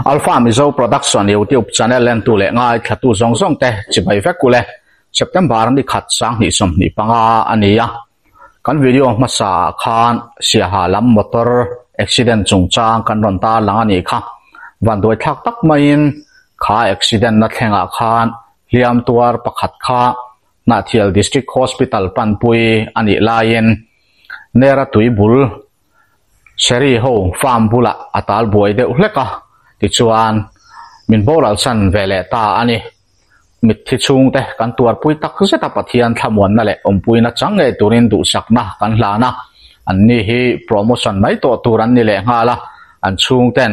Alpha Mizo Production YouTube channel entu leh ngaithlatu zawng zawng te chibai vek ule. September ni khat 2025 a ni a. Kan video hmasa ah khan Siaha lam motor accident chungchang kan rawn tarlang a nih kha. Vanduai thlak tak maiin kha accident na thlengah khan hliam tuar pakhat kha Hnahthial District Hospital panpui a nih laiin Nera tui bul Sherry ho farm bulah a tal buai deuh hlek a, tichuan min boral chan ve leh ta a ni. Mitthi chhungte kan tuarpui tak zet a Pathian thlamuanna leh awmpuina chang ngei turin duhsakna kan hlan a, anni hi promotion mai tawh tur an ni leh nghal a, an chhungten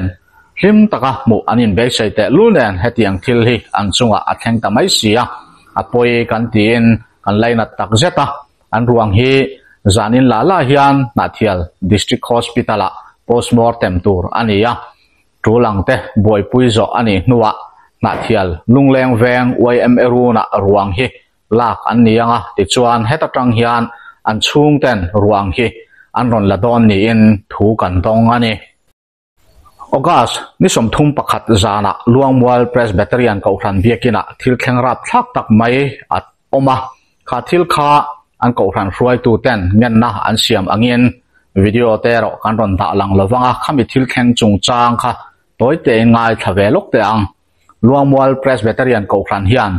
hlim taka hmuh an inbeisei tehlul nen hetiang thil hi an chungah a thleng ta mai si a, a pawi kan tiin kan lainat tak zet a, an ruang hi zanin lah lah hian Hnahthial District Hospital-ah postmortem tur a ni a. Tul ang te buaipui zawh a nih hnuah Hnahthial Lungleng Veng yma runah ruang hi lak an ni ang a, tichuan heta tang hian an chhungten ruang hi an rawn la dawn niin thu kan dawng a ni. August ni 31 zanah Luangmual Presbyterian Kohhran Biakinah thil thleng rapthlak tak mai a awm a, kha thil kha an kohhran hruaituten ngenna an siam angin video te erawh kan rawn dah lang lo vang a, khami thil thleng chungchang kha tawi tein ngaithla ve lawk teh ang. Luangmual Presbyterian Kohhran hian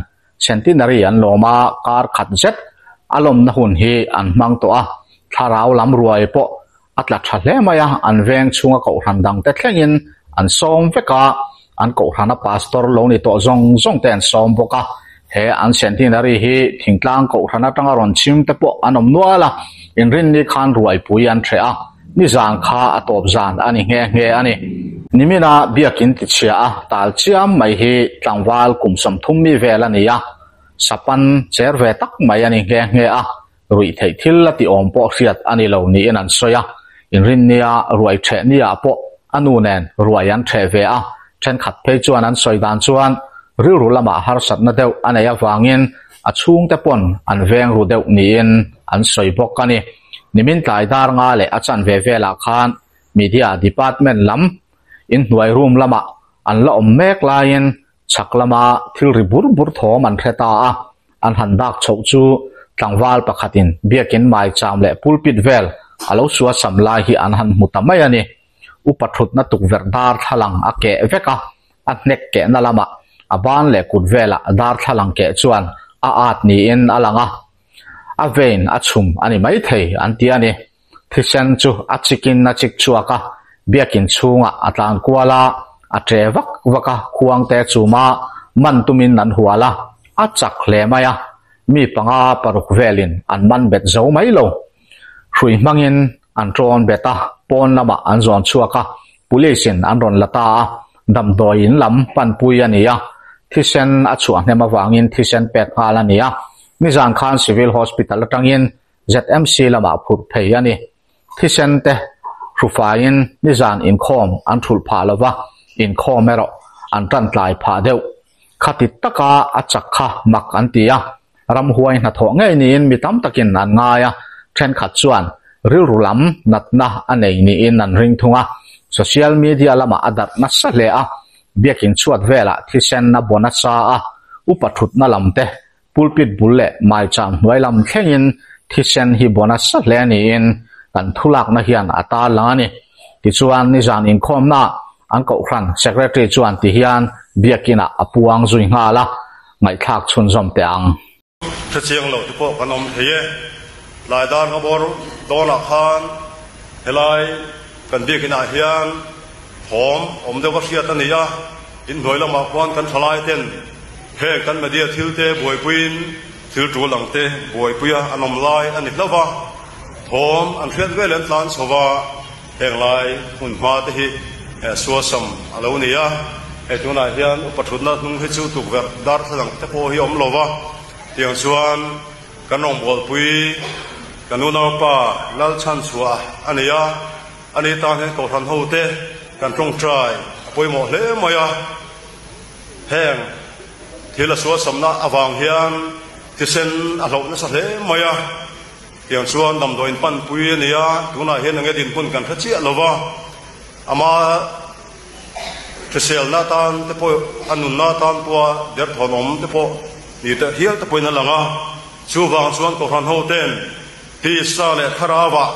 Centenary an lawm a, kar khat zet a lawmna hun hi an hmang tawh a, thlarau lam ruai pawh a tla tha hle mai a, an veng chhunga kohhran dangte thlengin an sawm vek a, an kohhrana pastor lo ni tawh zawng zawng te an sawm bawk a, he an centenary hi thingtlang kohhran atanga rawn chhim te pawh an awm nual a, inrinni khan ruaipui an hreh a, nizan kha a tawp zan a ni nghe nghe a ni. Nimina biakin tichhia a tal chiam mai hi tlangval kum 30 mi vel a ni a, sapan cher ve tak mai a ni nghe nghe a, Ruih theih thil a ti awm pawh hriat a ni lo niin an sawi a, inrinnia ruai ṭheh niah pawh a nu nen ruai an ṭheh ve a, ṭhenkhat phei chuan an sawi dan chuan rilru lamah harsatna deuh a neih avangin a chhungte pawn an veng ru deuh niin an sawi bawk a ni. Nimin tlai dar nga leh a chanve velah khan Media Department lam inhnuai room lamah an la awm mek laiin Chhak lama thil ri bur bur thawm an hre ta a, an han dak chhoh chu tlangval pakhatin biakin maicham leh pulpit vel a lo sua sam lai hi an han hmu ta mai a ni. Upa thutna tukverh darthlalang a keh vek a, a hnek kehna lamah a ban leh kut velah darthlalang keh chuan a at niin a lang a, a vein a chhum a ni maithei an ti a ni. Thisen chu a chikin a chik chhuak a, biakin chhungah a tlan kual a, a ṭe vak vak a, khuangte chuma man tumin an hual a, a chak hle mai a, mi panga paruk velin an man bet zo mai lo. Hrui hmangin an ṭawn bet a, pawn lamah an zawn chhuak a, police in an rawn la ta a, damdawi in lam panpui a ni a, thisen a chhuah hnem avangin thisen pek nghal a ni a, nizan khan Civil Hospital atangin ZMC lamah phurh phei a ni. Thisen te hrufaiin nizan inkhawm an thulh phah lova, inkhawm erawh an tan tlai phah deuh. Khati taka a chak kha mak an ti a, ramhuai hnathawh ngei niin mi tam takin an ngai a, thenkhat chuan rilru lam natna a nei niin an ring thung a. Social media lamah a darh nasa hle a, biakin chhuat velah thisen a baw nasa a, upa thutna lam te Pulpit bul leh maicham hnuai lam thlengin thisen hi baw nasa hle niin kan thulakna hian a tarlang a ni. Tichuan, nizan inkhawmnaah an kohhran Secretary chuan tihian biakinah a puang zui nghal a, ngaihthlak chhunzawm teh ang. Hrechiang lo te pawh kan awm thei e. Tlai dar nga bawr dawnah khan helai kan biakinah hian thawm awm deuh a hriat a ni a. Inhnuai lamah khuan kan thalai ten heng kan media thil te buaipuiin thil tul ang te buaipuia an awm lai a ni hlauh a, thawm an hriat vel an tlan chho va, heng lai hmun hma te hi suasam a lo ni a, hei tunah hian upa thutna hnung hi chu tukverh darthlalang te pawh hi a awm lo va, tiang chuan kan rawngbawlpui kan unaupa Lalchhanchhuah a ni a. Ani tan hian Kohhran hote kan tawngtai a pawimawh hle mai a, heng thil a sualsamna avang hian thisen a hloh nasa hle mai a, tiang chuan damdawiin panpui a ni a, tunah hian enge dinhmun kan hre chiah lo va, ama. Hriselna atan te pawh, a nunna atan pawha derthawnawm te pawh ni te hial te pawhin a lang a. Chuvang chuan Kohhran hoten tisa leh thlarauah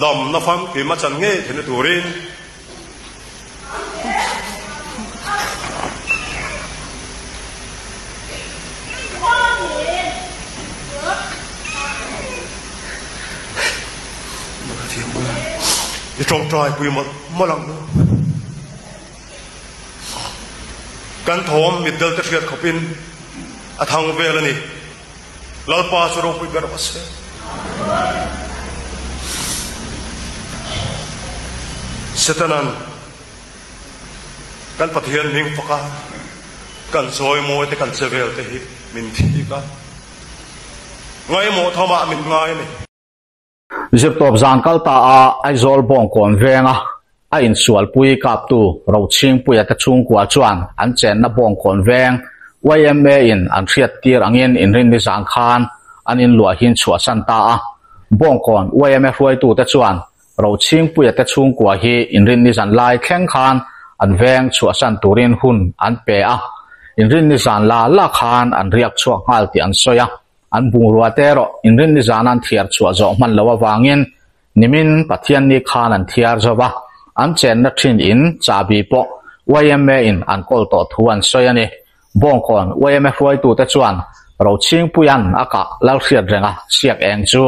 damna famkim a chan ngei theihna turin, I tawngtai pui mawlh mawlh ang u. Kan thawm mitdel te hriat khawpin a thang vel a ni. Lalpa chu ropui ber rawh se. Setanan kan Pathian hming faka kan chawimawi te kan che vel te hi min thik a, ngaimawh thamah min ngai a ni. Zirtawp zan kal ta a Aizawl Bawngkawn venga a insualpui kaptu Rochhingpuia te chhungkua chuan an chenna Bawngkawn veng yma in an hriattir angin inrinni zan khan an inluahin chhuahsan ta a. Bawngkawn yma hruaitute chuan Rochhingpuia te chhungkua hi inrinni zan lai thleng khan an veng chhuahsan turin hun an pe a, inrinni zan la la khan an riak chhuak nghal tih an sawi a. An bungrua te erawh inrinni zana an thiar chhuah zawh hman loh avangin nimin Pathianni khan an thiar zo va, an chenna thin in chahbi pawh yma in an kawl tawh thu an sawi a ni. Bawngkawn yma hruaitute chuan Rochhingpuia'n a kah Lalhriat renga siak eng chu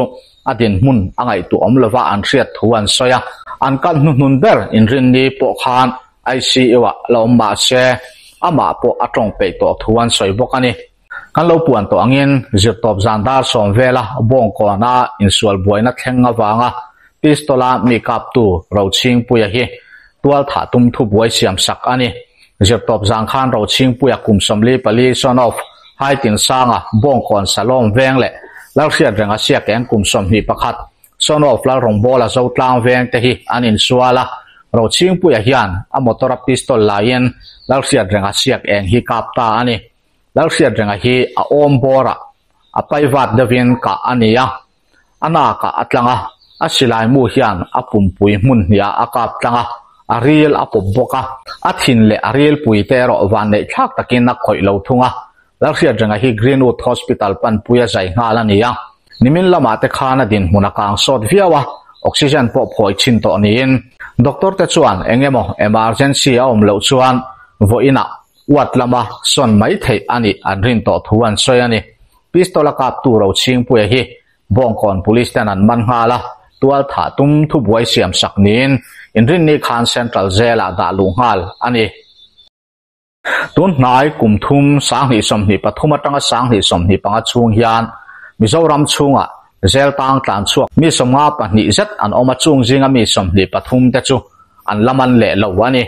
a dinhmun a ngaihtuah awm lova an hriat thu an sawi a, an kal hnuhnun ber inrinni pawh khan ICU-ah la awm mah se amah pawh a tawng peih tawh thu an sawi bawk a ni. Kan lo puan tawh angin zirtawp zan dar sawm vela Bawngkawna insual buaina thleng avanga pistol-a mi kaptu Rochhingpuia hi tual thah tum thu buai siam sak a ni. Zirtawp zan khan Rochhingpuia kum 44 son of Haitinsanga Bawngkawn Salawm veng leh Lalhriatrenga Siakeng kum 21 son of Lalrawngbawla Zotlang veng te hi an insual a, Rochhingpuia hian a motor-a pistol laiin Lalhriatrenga Siakeng hi kap ta a ni. Lalhriatrenga hi a awm bawrah a paivat deuhin kah a ni a, a nakah a tlang a, a silai mu hian a pumpui hmun hniah a kap tlang a, a ril a pawp bawk a, a thin leh a rilpui te erawh vanneih thlak takin a khawih lo thung a, Lalhriatrenga hi Greenwood Hospital panpui a zai nghal a ni a, nimin lamah te khan a dinhmun a kang sawt viau a, oxygen pawh phawi chhin tawh niin doctor te chuan eng emaw emergency a awm loh chuan vawiinah Uat lama sawn mai theih a nih an rin tawh thu an sawi a ni. Pistol a kaptu Rochhingpuia hi Bawngkawn Police ten an man nghal a, tual thah tum thubuai siam sak niin inrinni khan Central Jail ah dah luh nghal a ni. Tun hnai kum thum 2023 atanga 2025 chhung hian Mizoram chhungah Jail tang tlan chhuak mi 52 zet an awm a, chung zinga mi 23 te chu an la man leh lo a ni.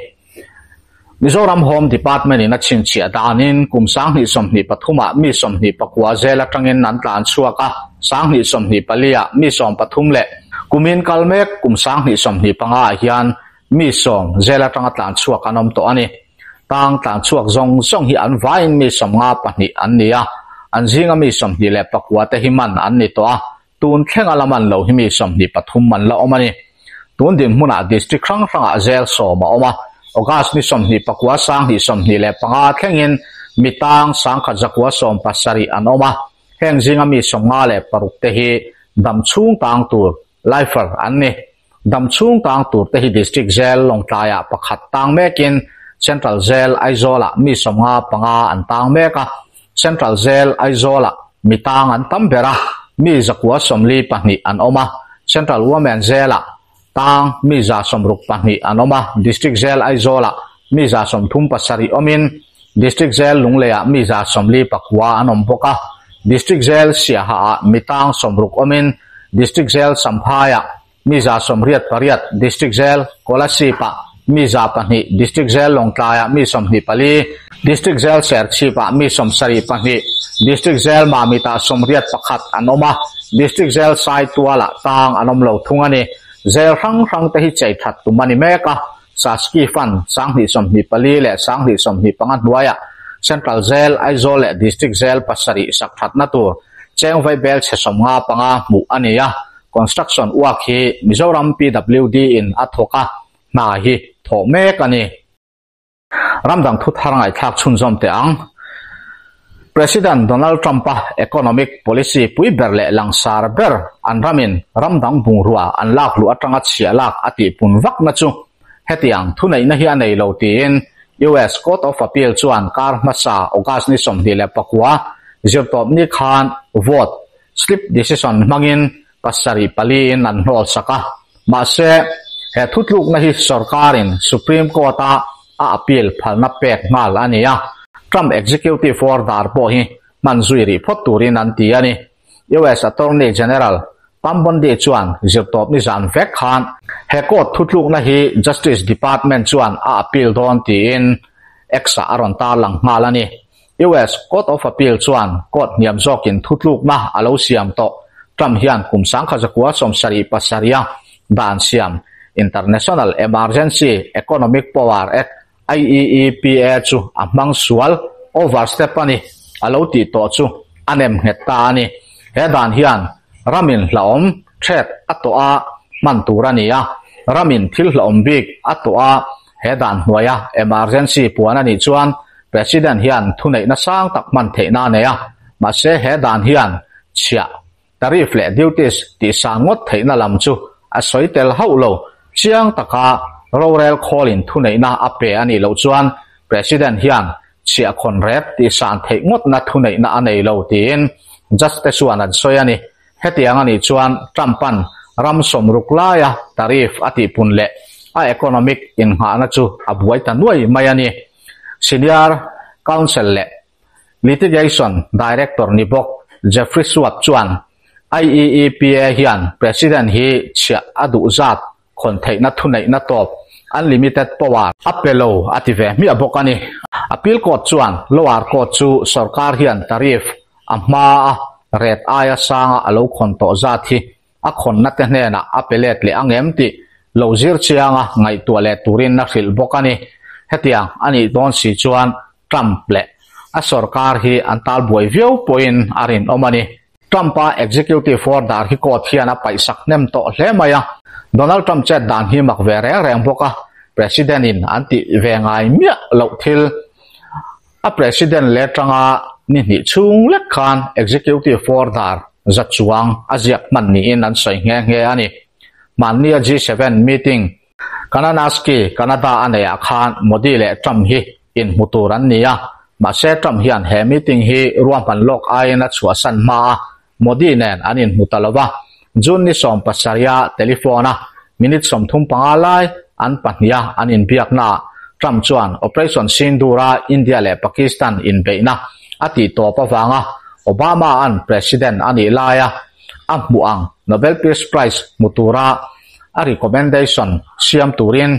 Mizoram Home Department in a chhinchhiah danin kum 2023 ah mi 29 zel atangin an tlan chhuak a, 2024 ah mi 13 leh kumin kal mek kum 2025 ah hian mi 10 zel atanga tlan chhuak an awm tawh a ni. Tang tlan chhuak zawng zawng hi an vaiin mi 52 an ni a, an zinga mi 29 te hi man an ni tawh a, Tun thlenga la man lo hi mi 23 man la awm a ni. Tun dinhmunah district hrang hrangah zel 10 a awm a, August ni 29 2025 thlengin mi tang 1117 an awm a, heng zinga mi 56 te hi dam chhung tang tur, lifer, an ni. Dam chhung tang tur te hi district zel Lawngtlaiah pakhat tang mekin Central Jail Aizawlah mi 55 an tang mek a, Central Jail Aizawlah mi tang an tam ber a, mi 142 an awm a, Central Women Jail-ah tang mi 162 an awm a, District Jail Aizawlah mi 137 awmin District Jail Lungleiah mi 149 an awm bawk a, District Jail Siahaah mi tang 60 awmin District Jail Samphaiah mi 88, District Jail Kolasib-ah mi 200, District Jail Lawngtlaiah mi 24, District Jail Serchhip-ah mi 72, District Jail Mamit-ah 81 an awm a, District Jail Saitualah tang an awm lo thung a ni. Jail hrang hrang te hi chei that tum a ni mek a, Saski Fund 2024 leh 2025 hnuaiah Central Jail Aizawl leh District Jail pasarih sak thatna tur cheng vaibel chhe 55 hmuh a ni a, Construction work hi Mizoram PWD in a thawk a, hna hi thawh mek a ni. Ramdang thu thar ngaihthlak chhunzawm teh ang. President Donald Trump-a economic policy pui ber leh langsar ber an ramin ramdang bungrua an lak luh atanga chhiah lak a tihpun vakna chu hetiang thuneihna hi a nei lo tiin US Court of Appeal chuan kar hmasa August ni 29 zirtawpni khan vote slip decision hmangin pasarih paliin an hnawl sak a. Mahse, he thutlukna hi sorkarin Supreme Court-a a appeal phalna pek nghal a ni a, Trump executive order pawh hi hman zui rih phawt turin an ti a ni. US Attorney General Pam Bondi chuan zirtawp nizan vek khan he court thutlukna hi Justice Department chuan a appeal dawn tiin X-ah a rawn tarlang nghal a ni. US Court of Appeal chuan court hniam zawkin thutlukna a lo siam tawh. Trump hian kum 1977 a dan siam International Emergency Economic Power Act, IEEPA, chu a hmang sual, overstep, a ni, a lo tih tawh chu a nem nghet ta a ni. He dan hian ramin hlauhawm, threat, a tawh a hman tur a ni a, ramin thil hlauhawm bik a tawh a He dan hnuaia emergency puan a nih chuan President hian thuneihna sang tak hman theihna a nei a, mahse he dan hian chhiah, tariff leh duties tih sang ngawt theihna lam chu a sawi tel hauh lo. Chiang taka rorel khawlin thuneihna a pe a nih loh chuan President hian chhiah khawn ret tih san theih ngawtna thuneihna a nei lo tiin judge te chuan an sawi a ni. Hetiang a nih chuan Trump-a'n ram sawmruk laia tariff a tihpun leh a economic innghahna chu a buai ta nuai mai a ni. Senior Counsel leh Litigation Director ni bawk Jeffrey Schwab chuan IEEPA hian President hi chhiah a duh zat khawn theihna thuneihna tawp, unlimited power, a pe lo a ti ve hmiah bawk a ni. Appeal Court chuan Lower Court chu sorkar hian tariff a hma a ret aia sanga a lo khawn tawh zat hi a khawnna te hnenah a pe let leh ang em tih lo zir chianga ngaihtuah leh turin a hrilh bawk a ni. Hetiang a nih dawn si chuan Trump leh a sorkar hi an tal buai viau pawhin a rinawm a ni. Trump-a executive order hi court hian a paihsak hnem tawh hle mai a, Donald Trump chet dan hi mak ve reng reng bawk a, President-in an tih ve ngai miah loh thil. A President leh tanga ni hnih chhung lek khan executive order za chuang a ziak hman niin an sawi nghe nghe a ni. Hmannia G7 meeting Kananaski, Canada a neihah khan Modi leh Trump hi inhmu tur an ni a, mahse Trump hian he meeting hi ruahman lawk aiin a chhuahsan hma a, Modi nen an inhmu ta lo va. June ni 17 a telephone a minute 35 lai an pahniha an inbiaknaah Trump chuan Operation Sindoor-a India leh Pakistan inbeihna a tihtawp avanga Obama-a'n President a nih laia a hmuh ang Nobel Peace Prize hmu tura a recommendation siam turin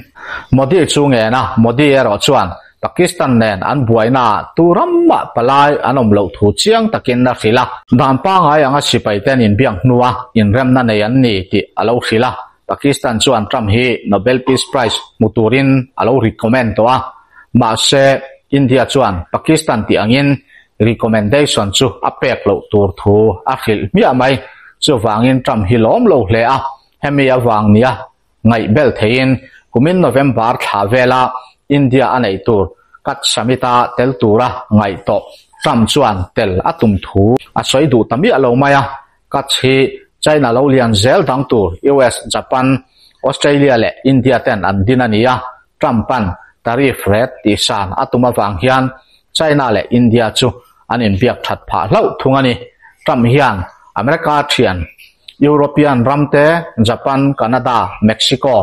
Modi chu ngen a, Modi erawh chuan Pakistan nen an buainaah tu ramah palai an awm loh thu chiang takin a hrilh a. Dan pangngai anga sipaiten inbiak hnua inremna nei an ni tih a lo hrilh a, Pakistan chuan Trump hi Nobel Peace Prize hmu turin a lo recommend tawh a, mahse India chuan Pakistan tih angin recommendation chu a pek loh tur thu a hrilh hmiah mai. Chuvangin Trump hi lawm lo hle a, hemi avang nia ngaih bel theiin kumin November thla vela India a neih tur Kutch Summit-a tel tura ngaih tawh Trump chuan tel a tum thu a sawi duh ta miah lo mai a, Kutch hi China lo lian zel dang tur US, Japan, Australia leh India ten an din a ni a, Trump-a'n tariff ret tihsan a tum avang hian China leh India chu an inbiak that phah hlauh thung a ni. Trump hian America thian European ram te, Japan, Canada, Mexico,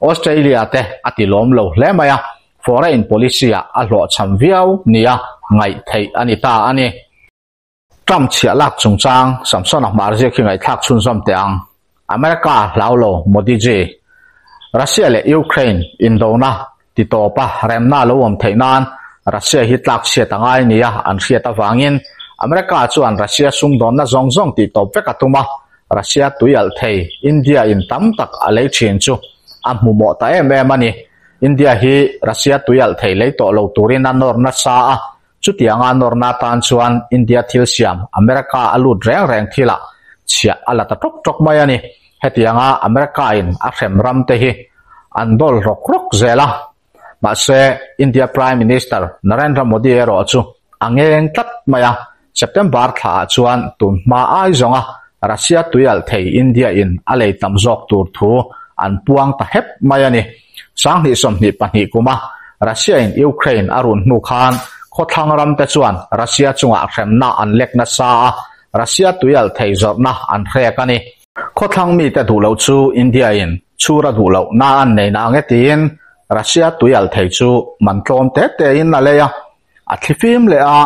Australia te a ti lawm lo hle mai a, foreign policy-ah a hlawhchham viau nia ngaih theih a ni ta a ni. Trump chhiah lak chungchang Samson-a hmar ziak hi ngaihthlak chhunzawm teh ang. America hlau lo Modi ji. Russia leh Ukraine indona ti tawpa remna lo awm theih nan Russia hi tlak chhiat a ngai nia an hriat avangin America chuan Russia sumdawnna zawng zawng tih tawp vek a tum a, Russia tui alh thei India in tam tak a lei thin chu a hmu mawh ta em em a ni. India hi Russia tui alh thei lei tawh lo turin a nawr nasa a, Chutianga nawrna atan chuan India thil siam America a lut reng reng thilah chhiah a la ta ṭawk ṭawk mai a ni. Hetianga America-in a hrem ram te hi an dawl rawk rawk zel a. Mahse, India Prime Minister Narendra Modi erawh chu a ngeng tlat mai a, September thlaah chuan tun hma ai zawnga Russia tuialh thei India in a lei tam zawk tur thu an puang ta hep mai a ni. 2022 kuma Russia in Ukraine a run hnu khan khawthlang ram te chuan Russia chungah hremna an lek nasa a, Russia tuialh thei zawrhna an hrek a ni. Khawthlang mite duh loh chu India in chhur a duh loh na an nei na ang e tiin Russia tuialh thei chu man tlawm te te in a lei a. A thlifim leh a,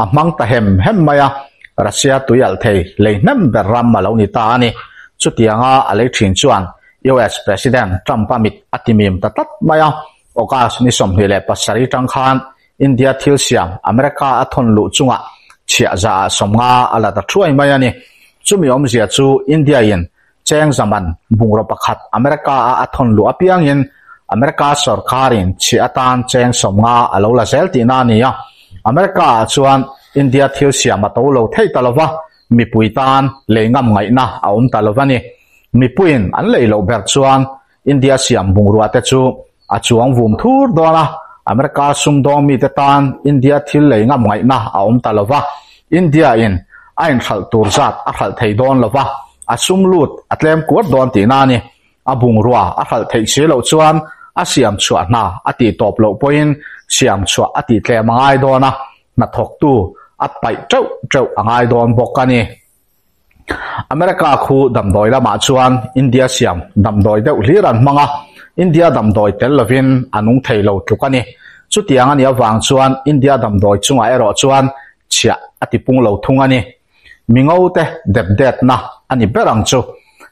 a hmang ta hem hem mai a, Russia tuialh thei lei hnem ber ram a lo ni ta a ni. Chutianga a lei thin chuan US President Trump-a mit a timim ta tlat mai a, August ni 27 tang khan India thil siam America a thawn luh chungah chhiah zaah 50 a la ta thuai mai a ni. Chumi awmzia chu India-in cheng zaman bungraw pakhat America-a a thawn luh apiangin America sorkarin chhiah atan cheng 50 a lo la zel tihna a ni a. America-ah chuan India thil siam a to lo thei ta lova, mipui tan lei ngam ngaihna a awm ta lova ni. Mipuiin an lei loh ber chuan India siam bungrua te chu a chuang vum thur dawn a, America sumdawng mite tan India thil lei ngam ngaihna a awm ta lova, India-in a inhralh tur zat a hralh thei dawn lova, a sum lut a tlem kuat dawn tihna a ni. A bungrua a hralh theih si loh chuan a siam chhuah hna a tih tawp loh pawhin siam chhuah a tih tlem a ngai dawn a, hnathawktu a paih teuh teuh a ngai dawn bawk a ni. America khu damdawi lamah chuan India siam damdawi deuh hlir an hmang a, India damdawi tel lovin a nung thei lo tluk a ni. Chutiang a nih avang chuan India damdawi chungah erawh chuan chhiah a tipung lo thung a ni. Mingo te dep detna a ni ber ang chu.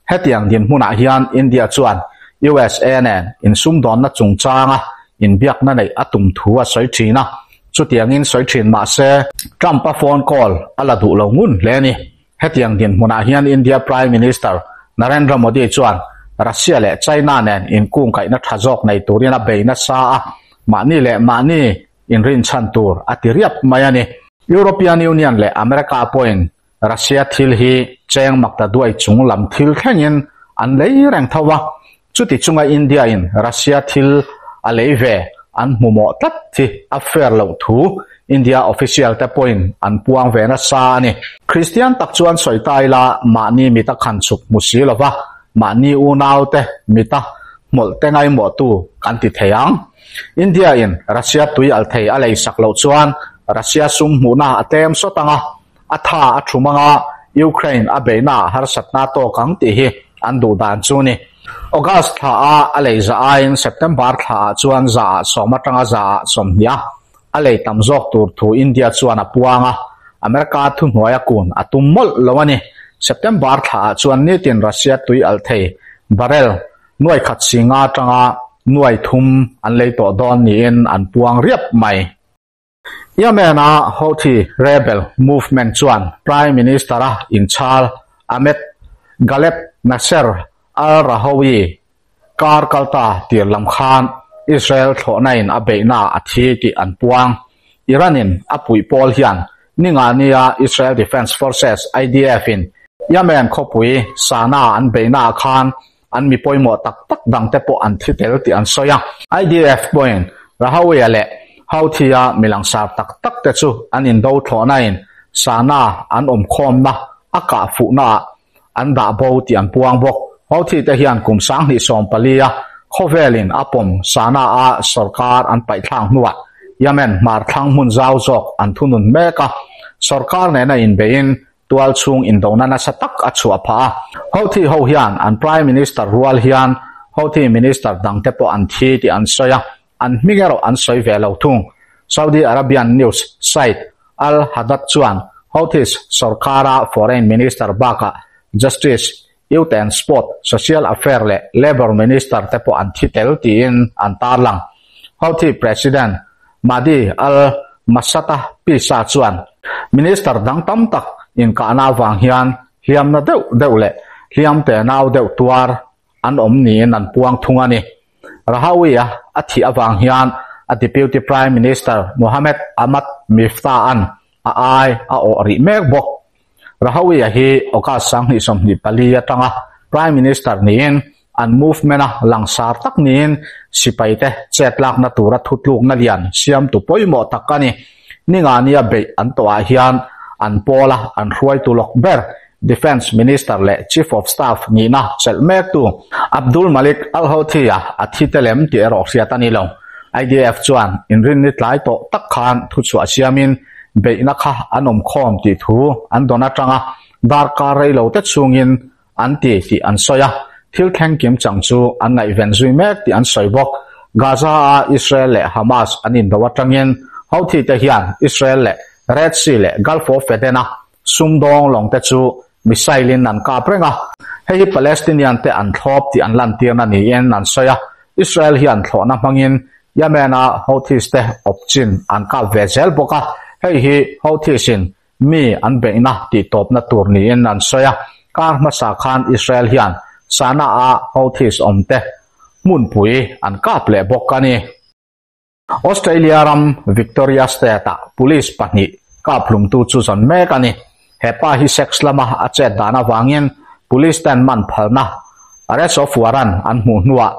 Hetiang dinhmunah hian India chuan USA nen insumdawnna chungchanga inbiakna neih a tum thu a sawi thin a, Chutiangin sawi thin mah se, Trump-a phone call a la duh lo ngun hle a ni. Hetiang dinhmunah hian India Prime Minister Narendra Modi chuan Russia leh China nen inkungkaihna tha zawk nei turin a bei nasa a, mahni leh mahni inrinchhan tur a ti riap mai a ni. European Union leh America pawhin Russia thil hi cheng makta duai chung lam thil thlengin an lei reng tho a, chuti chunga India-in Russia thil a lei ve an hmu mawh tlat hi a fair loh thu India official te pawhin an puang ve nasa a ni. Kristian tak chuan sawi ta ila mahni mita khan chhuk hmu si lova, mahni unaute mita hmawlh te ngaimawhtu kan ti thei ang. India-in Russia tui al thei a lei sak loh chuan Russia sum hmuhna a tlem sawt ang a, A tha a thum anga Ukraine a beihna ah harsatna tawk ang tih hi an duh dan chu ni. August thla a a lei za aiin September thla ah chuan za ah sawm atanga za ah 20 a a lei tam zawk tur thu India chuan a puang a, America thuhnuai a kun a tum mawlh lo a ni. September thla ah chuan nitin Russia tui alh thei barrel nuai khat singa atanga nuai thum an lei tawh dawn niin an puang riap mai. Yemen-a Houthi rebel movement chuan Prime Minister-a inchhal Ahmed Ghaleb Nasser al-Rahowi kar kalta tir lam khan Israel thlawhnain a beihna a thi tih an puang. Iran-in a puih pawl hian Ningania Israel Defense Forces, IDF-in Yemen khawpui Sanaa an beihnaah khan an mi pawimawh tak tak dangte pawh an thi tel tih an sawi a. IDF pawhin Rahawiya leh Houthi-a mi langsar tak tak te chu an indo thlawhnain Sanaa an awmkhawmna a kah fuhnaah an dah bo tih an puang bawk. Houthi te hian kum 2014 a khawvelin a pawm Sanaa-a sorkar an paihthlak hnuah Yemen hmar thlang hmun zau zawk an thunun mek a, sorkar nena inbeiin Tual chhung indona nasa tak a chhuah phah a, Houthi ho hian an Prime Minister rual hian Houthi Minister dangte pawh an thi tih an sawi a, an hming erawh an sawi ve lo thung. Saudi Arabian news site Al Hadath chuan Houthis sorkara Foreign Minister bakah Justice, Youth and Sport, Social Affair leh Labour Minister te pawh an thi tel tiin an tarlang. Houthi President Mahdi al-Masata Pisa chuan Minister dang tam tak inkahna avang hian hliamna deuh deuh leh hliam te nau deuh tuar an awm niin an puang thung a ni. Rahawi-a a thih avang hian a Deputy Prime Minister Mohamed Ahmad Miftah-a'n a ai a awh rih mek bawk. Rahawi-a hi August 2024 atanga Prime Minister niin an movement-a langsar tak niin sipaite chet lakna tura thutlukna lian siamtu pawimawh tak a ni. Ningania beih an tawhah hian an pawla an hruaitu lawk ber Defence Minister leh Chief of Staff nihna chelh mektu Abdul Malik al-Houthi-a a thi tel em tih erawh hriat a ni lo. IDF chuan inrinni tlai tawh tak khan thuchhuah siamin beihna kha an awmkhawm tih thu an dawn atanga darkar rei lo te chhungin an ti tih an sawi a, thil thleng kim chang chu an ngaihven zui mek tih an sawi bawk. Gaza-a Israel leh Hamas an indo atangin Houthi te hian Israel leh Red Sea leh Gulf of Aden-a sumdawng lawng te chu missile in an kap reng a, hei hi Palestinian te an thlawp tih an lantirna niin an sawi a, Israel hian thlawhna hmangin Yemen-a Houthis te awp chin an kap ve zel bawk a, hei hi Houthis in mi an beihna tih tawpna tur niin an sawi a, kar hmasa khan Israel hian Sana'a Houthis awm te hmunpui an kap leh bawk a ni. Australia ram Victoria State-ah police pahnih kaphlumtu chu zawn mek a ni. He pa hi sex lama a chet dan avangin police ten man phalna arrest of warrant an hmuh hnuah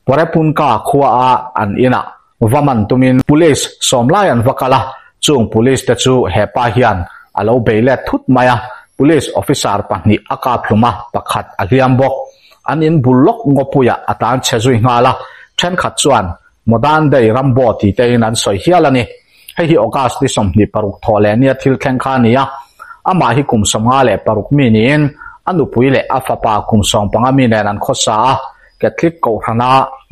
Porepunka khuaa an inah va man tumin police sawm lai an va kal a, chung police te chu he pa hian a lo bei let thut mai a, police officer pahnih a kaphlum a, pakhat a hliam bawk. An in bul lawk ngawpuiah a tlan chhe zui nghal a, thenkhat chuan Modern day Rambo tih te in an sawi hial a ni. Hei hi August ni 26 thawh leh nia thil thleng kha a ni a. Amah hi kum 56 mi niin a nupui leh a fapa kum 15 mi nen an khawsa a, Catholic kohhrana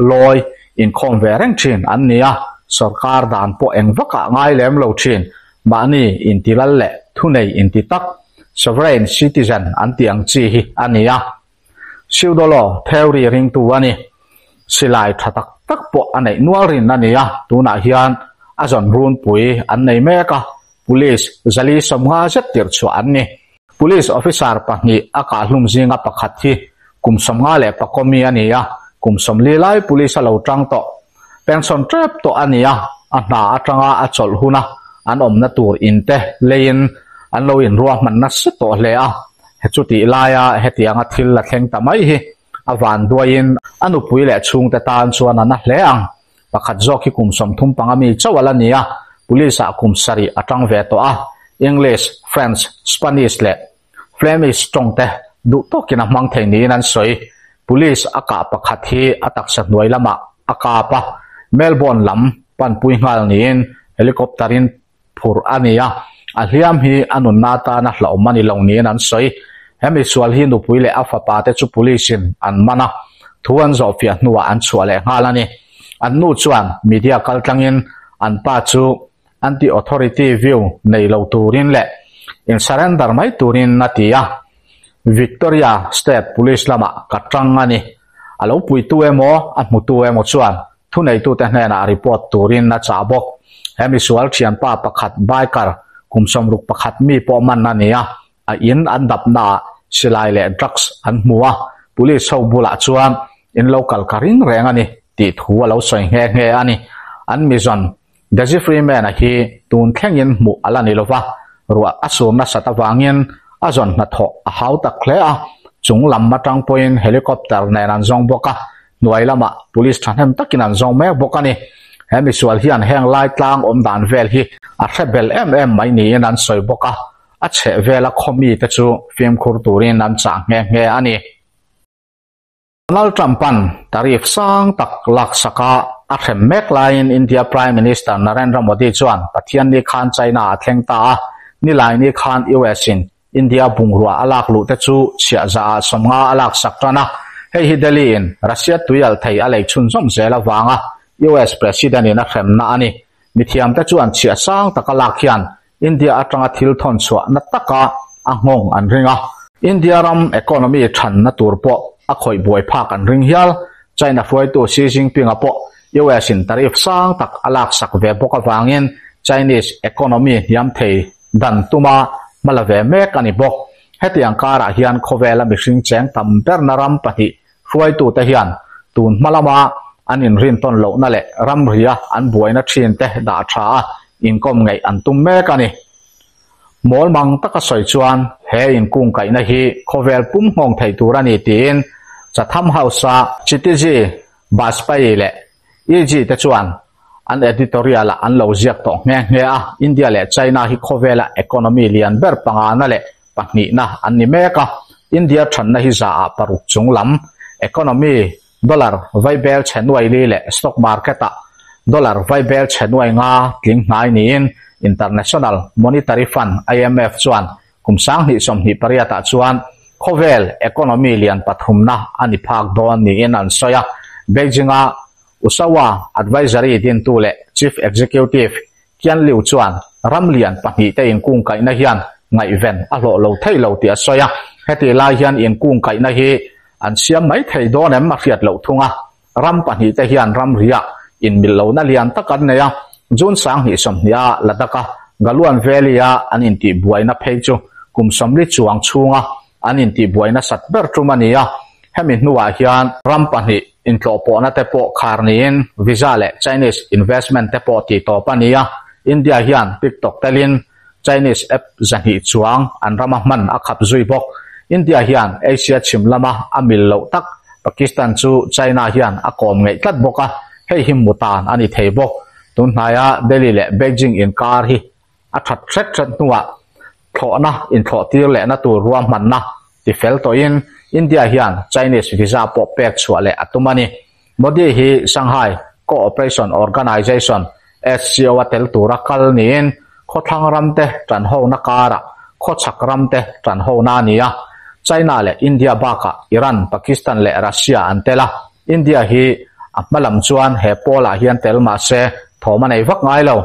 lawi inkhawm ve reng thin an ni a, sorkar dan pawh eng vakah ngai lem lo thin, mahni intilal leh thunei inti tak, sovereign citizen an tih ang chi hi a ni a. Pseudolaw theory ringtu a ni. Silai tha tak tak pawh a neih nual rin a ni a, tunah hian a zawn runpui an nei mek a, Police zali 50 zet tirh chhuah an ni. Police officer pahnih a kahhlum zinga pakhat hi kum 54 mi a ni a, kum 40 lai police a lo tang tawh. Pension tep tawh a ni a, a hna atanga a chawlh huna an awmna tur in te leiin an lo inruahman nasa tawh hle a. Chutih laia hetianga thil la thleng ta mai hi a van duaiin a nupui leh chhungte tan chuan a na hle ang. Pakhat zawk hi kum 35 mi chauh a la ni a, police-ah kum 7 a tang ve tawh a, English, French, Spanish leh Flemish tawngte duh tawkin a hmang thei niin an sawi. Police a kah pakhat hi a taksa hnuai lamah a kap a, Melbourne lam panpui nghal niin helicopter-in phurh a ni a, a hliam hi a nunna atana hlauhawm a ni lo niin an sawi. He misual hi nupui leh a fapa te chu police-in an man a, thu an zawhfiah hnuah an chhuah leh nghal a ni. An nu chuan media kaltlangin an pa chu anti-authority view nei lo turin leh in surrender mai turin a ti a, Victoria State Police lamah ka tang a ni. A lo puitu emaw a hmutu emaw chuan Thuneitute hnenah report turin a chah bawk. He misual thianpa pakhat biker kum 61 mi pawh man a ni a, a in an dapnaah silai leh drugs an hmu a, police ho bulah chuan in lo kal ka ring reng a ni tih thu a lo sawi nghe nghe a ni. An mizawn Desi Freeman-a hi tun thlengin hmuh a la ni lova, ruah a sur nasat avangin a zawn hnathawh a hau tak hle a, chung lam atang pawhin helicopter nen an zawng bawk a, hnuai lamah police thahnem takin an zawng mek bawk a ni. He misual hian heng lai tlang awm dan vel hi a hre bel em em mai niin an sawi bawk a, a chheh vela khaw mite chu fimkhur turin an chah nghe nghe a ni. Donald Trump-a'n tariff sang tak laksaka a hrem mek laiin India Prime Minister Narendra Modi chuan Pathianni khan China a thleng ta a, Nilaini khan US-in India bungrua a lak luh te chu chhiah zaah 50 a laksak tan a, hei hi Delhi-in Russia tuialh thei a lei chhunzawm zel avanga US President-in a hremna a ni. Mithiamte chuan chhiah sang taka lak hian India atanga thil thawn chhuah na taka a nghawng an ring a. India ram economy thanna tur pawh a khawih buai phak an ring hial. China hruaitu Xi Jinping-a pawh US-in tariff sang tak a laksak ve bawk avangin Chinese economy hniam thei dan tuma hma la ve mek a ni bawk. Hetiang karah hian khawvela mihring cheng tam berna ram pahnih hruaitute hian tun hma lama an inrintawn lohna leh ramria an buaina thinte dah tha a inkawm ngeih an tum mek a ni. Mawl mang taka sawi chuan he inkungkaihna hi khawvel pum nghawng thei tur a ni tiin Chatham House-a Chitiji Vajpayee leh EG te chuan an editorial-ah an lo ziak tawh nghe nghe a, India leh China hi khawvela economy lian ber pangana leh pahnihna an ni mek a, India thanna hi zaah paruk chung lam economy dollar vaibel chhe nuai li leh stock market-ah dollar vaibel chhe nuai nga tling hnai niin International Monetary Fund, IMF, chuan kum 2028 ah chuan khawvel economy lian pathumna a ni phak dawn niin an sawi a. Beijing-a Usawa Advisory dintu leh Chief Executive Qian Liu chuan ram lian pahnihte inkungkaihna hian ngaihven a hlawh lo thei lo tih a sawi a. Hetih lai hian inkungkaihna hi an siam mai thei dawn em a hriat loh thung a. Ram pahnihte hian ramriah inmilh lohna lian tak an nei a, June 2020 a Ladakh-a Galwan Valley-a an intihbuaina phei chu kum 40 chuang chhunga an intihbuaina sat ber tum a ni a. Hemi hnuah hian ram pahnih intlawhpawhna te pawh khar niin visa leh Chinese investment te pawh tih tawp a ni a. India hian TikTok telin Chinese app 200 chuang an rama hman a khap zui bawk. India hian Asia chhim lama a mil loh tak Pakistan chu China hian a kawm ngeih tlat bawk a, hei hi mutan a ni thei bawk. Tunhnaia Delhi leh Beijing inkar hi a that hret hret hnuah thlawhna inthlawh tir lehna tur ruahmanna ti fel tawhin India hian Chinese visa pawh pek chhuah leh a tum a ni. Modi hi Shanghai Cooperation Organization, SCO, a tel tura kal niin khawthlang ramte tanhona karah khawchhak ramte tanhona a ni a. China leh India bakah Iran, Pakistan leh Russia an tel a. India hi a hma lam chuan he pawlah hian tel mah se thawm a nei vak ngai lo.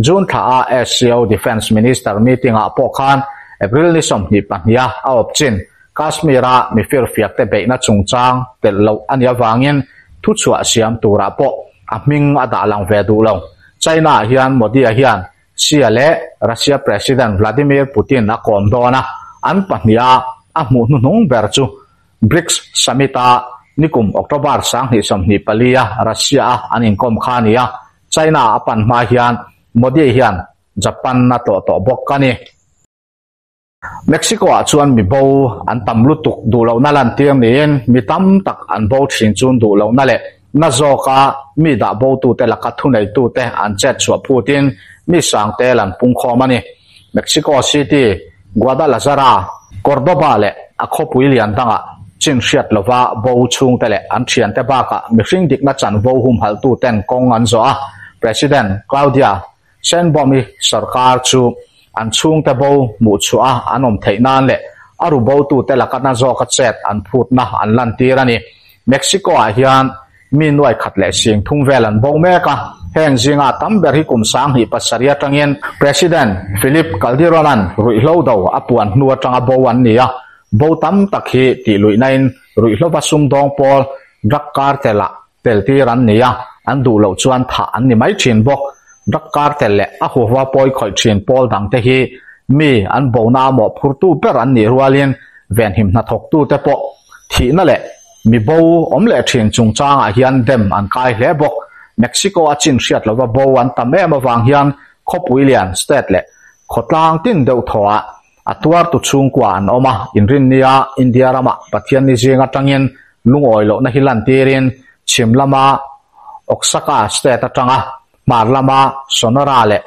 June thla a SCO Defence Minister meeting ah pawh khan April ni 22 a a awp chin Kashmir a mi firfiak te beihna chungchang telh loh a nih avangin thuchhuah siam turah pawh a hming a dah lang ve duh lo. China ah hian Modi a hian Xi leh Russia President Vladimir Putin a kawm dawn a, an pahnih a a hmuh hnuhnung ber chu BRICS Summit a nikum October 2024 a Russia a an inkawm kha a ni a. China a pan hma hian Modi hian Japan a tlawh tawh bawk a ni. Mexico ah chuan mi bo an tam lutuk duh lohna lantir niin mi tam tak an bo thin chun duh lohna leh na zawka mi dah botute laka thuneitute an chet chhuah phutin mi sangte lan pungkhawm a ni. Mexico City, Guadalajara, Cordoba leh a khawpui lian dangah chin hriat lova bo chhungte leh an thiante bakah mihring dikna chanvo humhalhtuten kawng an zawh a, President Claudia Sheinbaum-i sorkar chu an chhungte bo hmuh chhuah a an awm theih nan leh a ru botute laka na zawka chet an phutna an lantir a ni. Mexico-ah hian mi nuai khat leh sing thum vel an bo mek a, heng zinga tam ber hi kum 2007 atangin President Felipe Calderon-a'n ruihhlo do a puan hnu atanga bo an ni a, bo tam tak hi tih luihnain ruihhlova sumdawng pawl drug cartel-ah tel tir an ni a, an duh loh chuan thah an ni mai thin bawk. Drug cartel leh a huhva pawi khawih thin pawl dangte hi mi an bona a mawhphurtu ber an nih rualin venhim hnathawktute pawh thihna leh mi bo awm leh thin chungchangah hian dem an kai hle bawk. Mexico a chin hriat lova bo an tam em avang hian khawpui lian, state leh khawtlang tin deuh thawhah a tuartu chhungkua an awm a, inrinnia India ramah Pathianni zing atangin lungawi lohna hi lantirin chhim lama Oaxaca state atanga hmar lama Sonora leh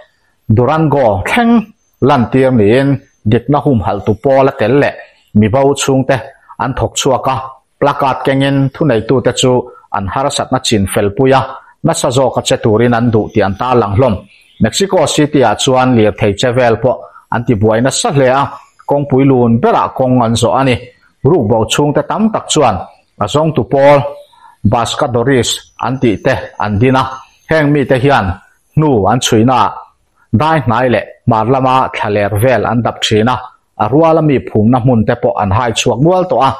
Durango thleng lantir niin dikna humhalhtu pawl a tel leh mi bo chhungte an thawk chhuak a, placard kengin thuneitute chu an harsatna chin felpui a, nasa zawka che turin an duh tih an tarlang hlawm. Mexico City-ah chuan lirthei che vel pawh an tibuai nasa hle a, kawngpui lun berah kawng an zawh a ni. Rukbo chhungte tam tak chuan a zawngtu pawl Buscadores an tih te an din a, heng mite hian hnu an chhuinaah dai hnai leh hmar lama thlaler vel an dap thin a, a ruala mi phumna hmun te pawh an hai chhuak mual tawh a.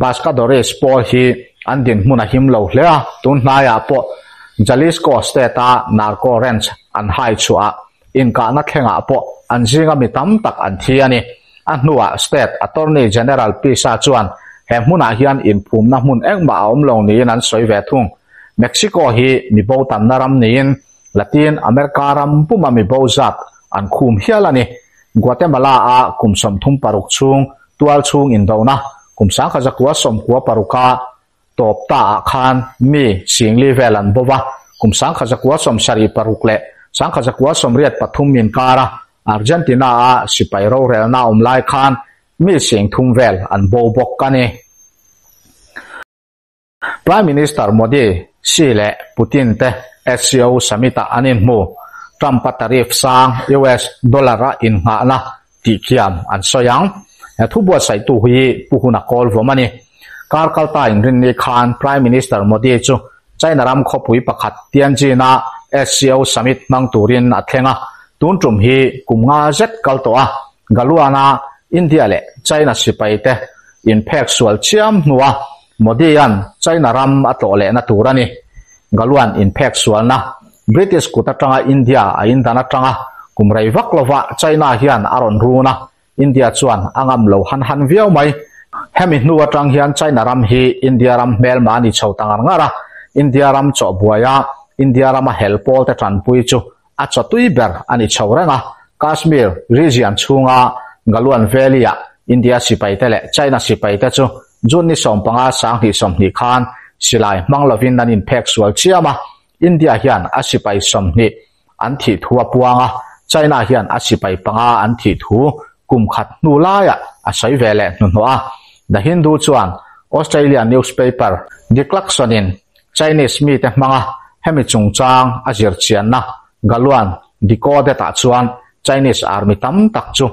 Buscadores pawl hi an dinhmun a him lo hle a, tun hnaiah pawh Jalisco State-a Narco Ranch an hai chhuah a, inkahna thlengah pawh an zinga mi tam tak an thi a ni. A hnuah State Attorney General Pisa chuan he hmunah hian inphumna hmun engmah a awm lo niin an sawi ve thung. Mexico hi mi bo tamna ram niin Latin America ram puma mi bo zat an khum hial a ni. Guatemala-a kum 36 chhung tual chhung indona Kum 1996 a tawp ta ah khan mi singli vel an bo va, kum 1976 leh 1983 inkara Argentina a sipai rorelna awm lai khan mi singthum vel an bo bawk a ni. Prime Minister Modi, Xi leh Putin te SCO Summit-ah an inhmu. Trump-a tariff sang US dollar-a innghahna tih khian an sawi ang. He thu buatsaihtu hi Pu Huna kawl vawm a ni. Kar kalta inrinni khan Prime Minister Modi chu China ram khawpui pakhat Tianjin-a SCO Summit hmang turin a thleng a. Tun tum hi kum nga zet kal tawh a, Galuan-a India leh China sipaite inphek sual chiam hnua Modi-a'n China ram a tlawh lehna tur a ni. Galuan inphek sualna British kut atanga India a indan atanga kum rei vak lova China hian a rawn run a, India chuan a ngam lo han han viau mai. Hemi hnu atang hian China ram hi India ram hmelma a ni chho ta ngar ngar a, India ram chawhbuaia India rama hel pawlte tanpui chu a chawtui ber a ni chho reng a, Kashmir region chhunga Galwan Valley-ah India sipaite leh China sipaite chu June ni 15 2020 khan silai hmang lovin an inphek sual chiam a, India hian a sipai 20 an thih thu a puang a, China hian a sipai panga an thih thu kum khat hnu laiah a sawi ve leh hnuhnawh a. The Hindu chuan Australia newspaper The Klaxon-in Chinese mite hmanga hemi chungchang a zirchianna Galwan Decoded-ah chuan Chinese army tam tak chu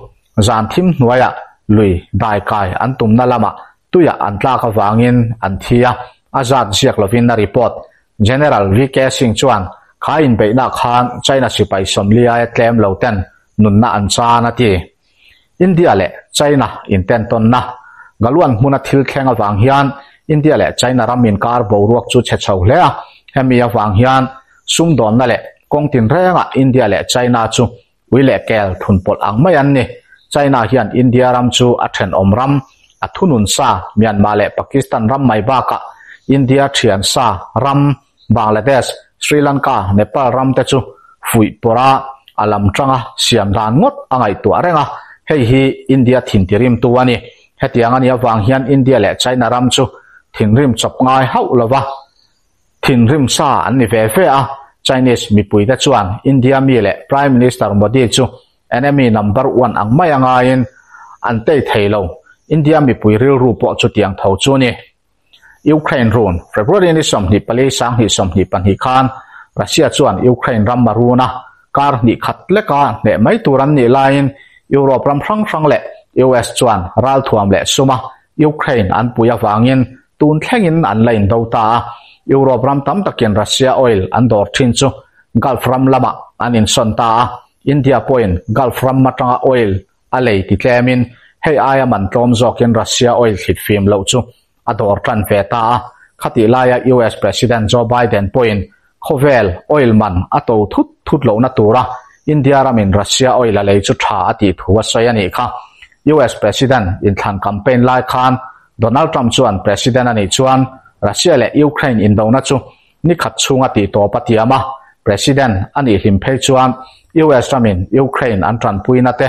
zan thim hnuaiah lui daikai an tumna lamah tuiah an tlak avangin an thi a, a zat ziak lovin a report. General VK Singh chuan kha inbeihna khan China sipai 40 aia tlem lo ten nunna an chan a ti. India leh China intentawnna Galwan hmuna thil thleng avang hian India leh China ram inkar boruak chu chhe chho hle a, hemi avang hian sumdawnna leh kawng tinrengah India leh China chu ui leh kel thunpawlh ang mai an ni. China hian India ram chu a thenawm ram, a thunun sa Myanmar leh Pakistan ram mai bakah India thian sa ram Bangladesh, Sri Lanka, Nepal ram te chu fuih pawrh a, a lam tanga siam dan ngawt a ngaihtuah reng a, hei hi India thintirimtu a ni. Hetiang a nih avang hian India leh China ram chu thinrim chawp ngai hauh lova thinrim sa an ni ve ve a, Chinese mipuite chuan India mi leh Prime Minister Modi chu enemy number one ang mai a ngaiin an tei thei lo. India mipui rilru pawh chutiang tho chu a ni. Ukraine run, February ni 24 2022 khan Russia chuan Ukraine ram a run a, kar hnih khat leka hneh mai tur an nih laiin Europe ram hrang hrang leh US chuan ralthuam leh suma Ukraine an pui avangin tun thlengin an la indo ta a. Europe ram tam takin Russia oil an dawr thin chu Gulf ram lamah an insawn ta a, India pawhin Gulf ram atanga oil a lei ti tlemin hei aia man tlawm zawkin Russia oil thlit fim loh chu a dawr tan ve ta a. Khatih laia US President Joe Biden pawhin khawvel oil man a to thut thut lohna tura India ramin Russia oil a lei chu tha a tih thu a sawi a nih kha. US President inthlan campaign lai khan Donald Trump chuan President a nih chuan Russia leh Ukraine indona chu ni khat chhunga tih tawp a tiam a, President a nih hlim phei chuan US ramin Ukraine an tanpuina te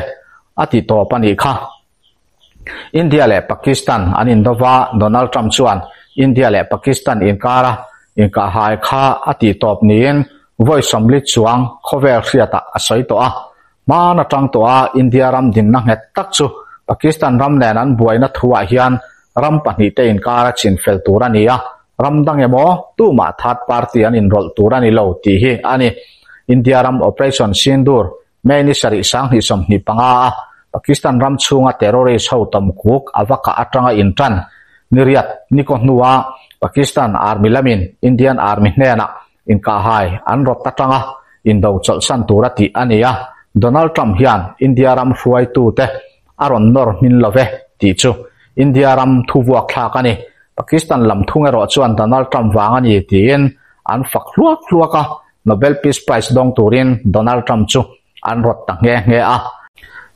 a ti tawp a nih kha. India leh Pakistan an indova Donald Trump chuan India leh Pakistan inkara inkahhai kha a tih tawp niin vawi 40 chuang khawvel hriatah a sawi tawh a. Hman atang tawh a India ram dinna nghet tak chu Pakistan ram nen an buaina thuah hian ram pahnih te inkara chinfel tur a ni a, ram dang emaw tumah third party an inrawlh tur a ni lo tih hi a ni. India ram Operation Sindoor May ni 7 2025 a Pakistan ram chhunga terrorist ho tawmkuk a va kah atanga intan niriat nikaw hnua Pakistan Army lamin Indian Army hnenah inkahhai an rawt atanga indo chawlhsan tur a tih a ni a, Donald Trump hian India ram hruaitute a rawn nawr hmin love tih chu India ram thuvuak thlak a ni. Pakistan lam thung erawh chuan Donald Trump vang a ni tiin an fak hluak hluak a, Nobel Peace Prize dawng turin Donald Trump chu an rawt ta nghe nghe a.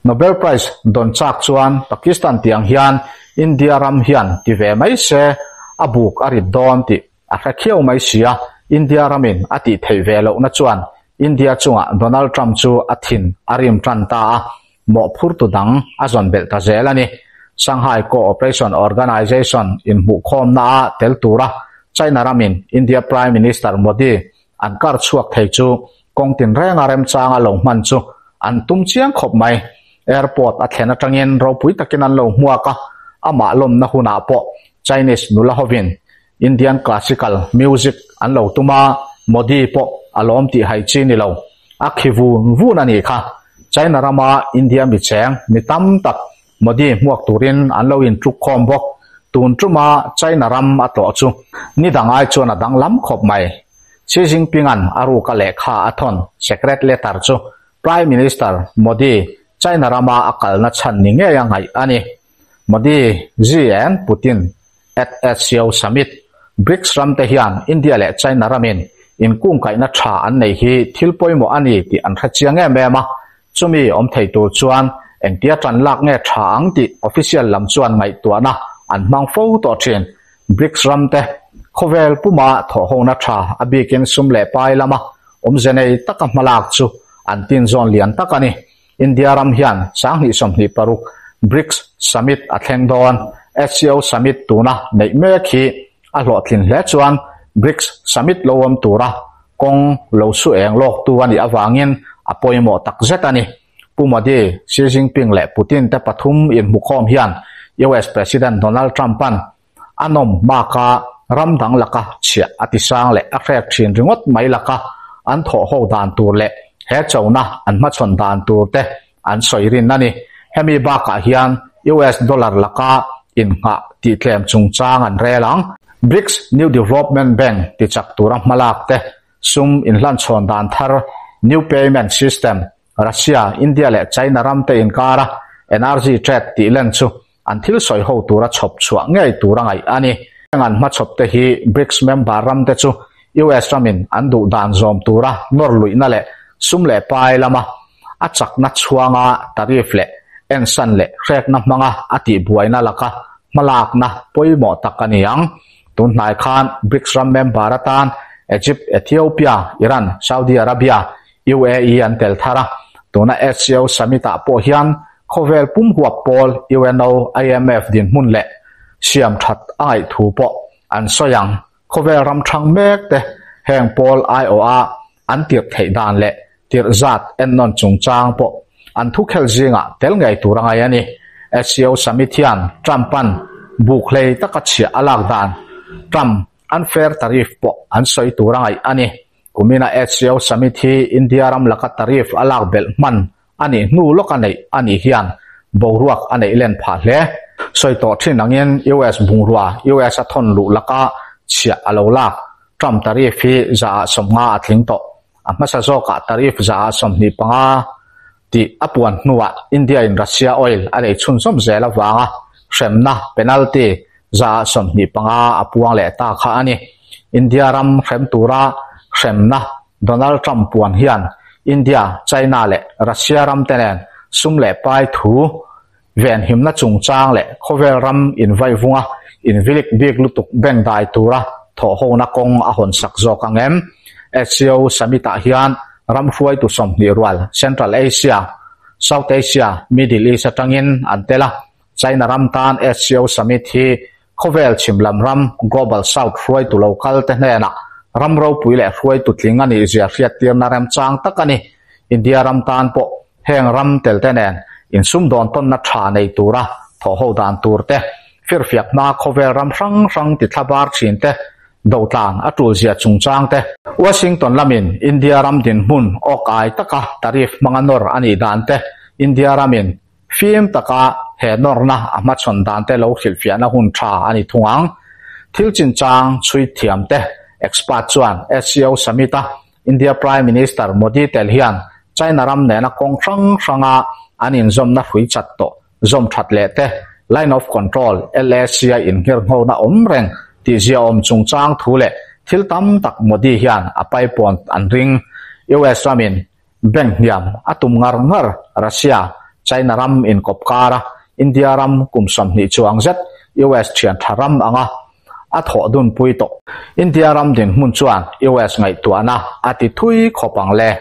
Nobel Prize dawn chak chuan Pakistan tiang hian India ram hian ti ve mai se a buk a rit dawn tih a hre khiau mai si a, India ramin a tih theih ve lohna chuan India chungah Donald Trump chu a thin a rim tan ta a, mawhphurtu dang a zawn belh ta zel a ni. Shanghai Cooperation Organization inhmuhkhawmnaah tel tura China ramin India Prime Minister Modi an kar chhuak thei chu kawng tinrenga remchanga lo hman chu an tum chiang khawp mai. Airport a thlen atangin ropui takin an lo hmuak a, amah lawmna hunah pawh Chinese nula hovin Indian classical music an lo tum a, Modi pawh a lawm tih hai chi ni lo. A khi vun vun a nih kha. China rama India mi cheng mi tam tak Modi hmuak turin an lo intruk khawm bawk. Tun tuma China ram a tlawh chu ni dang ai chuan a danglam khawp mai. Xi Jinping-a'n a ruka lehkha a thawn secret letter chu Prime Minister Modi China rama a kalna chhan ni ngei a ngaih a ni. Modi, Xi and Putin at SCO Summit, BRICS ram te hian India leh China ramin inkungkaihna tha an nei hi thil pawimawh a ni tih an hre chiang em em a, chumi awm thei tur chuan engtia tan lak nge tha ang tih official lam chuan ngaihtuahna an hmang fo tawh thin. BRICS ram te khawvel puma thawhhona tha a bikin sum leh pai lama awmze nei taka hmalak chu an tinzawn lian tak a ni. India ram hian 2026 BRICS Summit a thleng dawn. SCO Summit tuna neih mek hi a hlawhtlin hle chuan BRICS Summit lo awm tura kawng lo su eng lawktu a nih avangin a pawimawh takzet a ni. Pu Modi, Xi Jinping leh Putin te pathum inhmukhawm hian US President Donald Trump-a'n a nawm hmaka ram dang laka chhiah a tisang leh a hrek thin ringawt mai laka an thawh ho dan tur leh he chona an hmachhawn dan tur te an sawi rin a ni. Hemi bakah hian US dollar laka innghah tihtlem chungchang an rel ang. BRICS New Development Bank tichak tura hmalak te, sum inhlanchhawn dan thar, New Payment System, Russia, India leh China ram te inkara energy trade tih len chu an thil sawi ho tura chhawp chhuah ngei tur a ngaih a ni. Heng an hmachhawp te hi BRICS member ram te chu US ramin an duh dan zawm tura nawr luihna leh sum leh pai lama a chakna chhuanga tariff leh ensan leh hrekna hmanga a tihbuaina laka hmalakna pawimawh tak a ni ang. Tun hnai khan BRICS ram member atan Egypt, Ethiopia, Iran, Saudi Arabia, UAE an tel thar a, tuna SCO Summit-ah pawh hian khawvel pum huap pawl UNO, IMF dinhmun leh siam that a ngaih thu pawh an sawi ang. Khawvel ram thang mek te heng pawl aiawha an tirh theih dan leh tirh zat ennawn chungchang pawh an thukhel zingah tel ngei tur a ngaih a ni. SCO Summit hian Trump-a'n buk hlei taka chhiah a lak dan Trump unfair tariff pawh an sawi tur a ngaih a ni. Kumina SCO Summit hi India ram laka tariff a lak belh hman a nih hnu lawka neih a nih hian boruak a neih len phah hle. Sawi tawh thin angin US bungrua US a thawn luh laka chhiah a lo lak. Trump tariff hi 50% a tling tawh. A hmasa zawkah tariff 25% tih a puan hnuah India in Russia oil a lei chhunzawm zel avanga hremna, penalty, 25% a puang leh ta kha a ni. India ram hrem tura hremna Donald Trump puan hian India, China leh Russia ram te nen sum leh pai thu venhimna chungchang leh khawvel ram invaivunga invilik bik lutuk beng dai tura thawhhona kawng a hawnsak zawk ang em? SCO Summit-ah hian ram hruaitu 20 rual Central Asia, South Asia, Middle East atangin an tel a. China ram tan SCO Summit hi khawvel chhim lam ram Global South hruaitu lo kal te hnenah ram ropui leh hruaitu tling a nih zia hriattirna remchang tak a ni. India ram tan pawh heng ram tel te nen insumdawn tawnna tha nei tura thawhho dan tur te, firfiak hma khawvel ram hrang hrang tithla bar thin te, dotlan a tul zia chungchang te. Washington lamin India ram dinhmun awk ai taka tariff hmanga nawr a nih dan te, India ramin fim taka he nawrna a hmachhawn dan te lo hrilhfiahna hun tha a ni thung ang. Thil chinchang chhui thiam te expert chuan SCO Summit-a India Prime Minister Modi tel hian China ram nena kawng hrang hranga an inzawmna hrui chat tawh zawm that leh te, Line of Control, LAC-a inngirnghona awm reng tih zia awm chungchang thu leh thil tam tak Modi hian a paipawn an ring. US ramin bank hniam a tum ngar ngar Russia, China ram inkawp kara India ram kum 20 chuang zet US thian tha ram anga a thawh dun pui tawh. India ram dinhmun chuan US ngaihtuahna a ti thui khawp ang le.